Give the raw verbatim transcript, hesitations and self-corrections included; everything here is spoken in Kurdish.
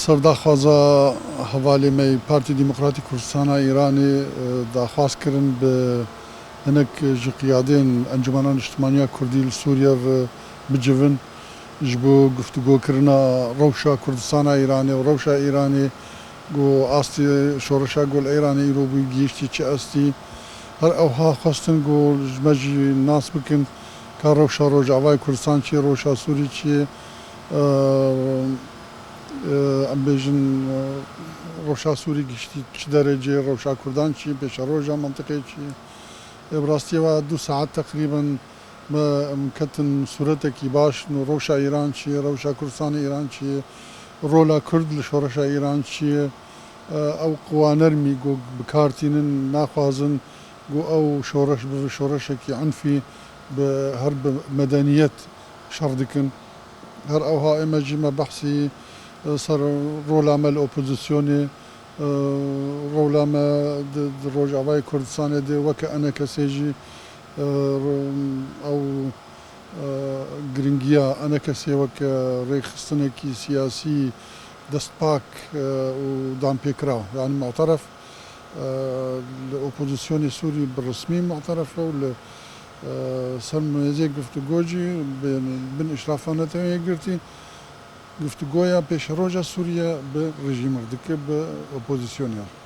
Ser daxwaza hevalê me yê Partî Demokratîk Kurdistana Îranê, e, daxwaz kirin bi hinek ji qiyadên Encumena Niştimaniya Kurdî li Sûriye ve bicivin, ji bo guftûgokirina rewşa Kurdistana Îranê û rewşa Îranê, ku astê şoreşa ku li Îranê îro bûyî gihîştî çi estî. Her ewha xwestin ku ji me jî nas bikin ka rewşa Rojavayê Kurdistan çi ye, rewşa Sûrî çi ye. E, e, em bêjin, e, rewşa Sûrî gihiştî çi dereceyê, rewşa Kurdan çi ye, pêşeroja mentiqê çi ye. E, bi rastiyê ve du saet teqrîben me, em ketin sûretekî baş, no rewşa Îran çi ye, rewşa Kurdistanê Îran çi ye, rola Kurd li şoreşa Îran çi ye. E, ew quwa nermî ku bi kar tînin naxwazin ku ew şoreş bibe şoreşekî enfî, bi her bi medeniyet şer dikin. Her ewha ê me jî me behsî, e, ser rola me li opozisyonê, e, rola me di, di Rojavayê Kurdistanê de weke enekesê jî, e, ro-, ew, e, giringiya enekesê weke rêxistinekî siyasî destpak, e, û danpêkiraw, yanî mu'teref, e, li opozisyonê Sûrî bi resmî mu'teref e û li, e, ser mêzê guftûgo jî bi, bin îşrafa Netewên Yekgirtî guftûgoya pêşeroja Sûriye bi rejîm re dike, bi opozisyonê re.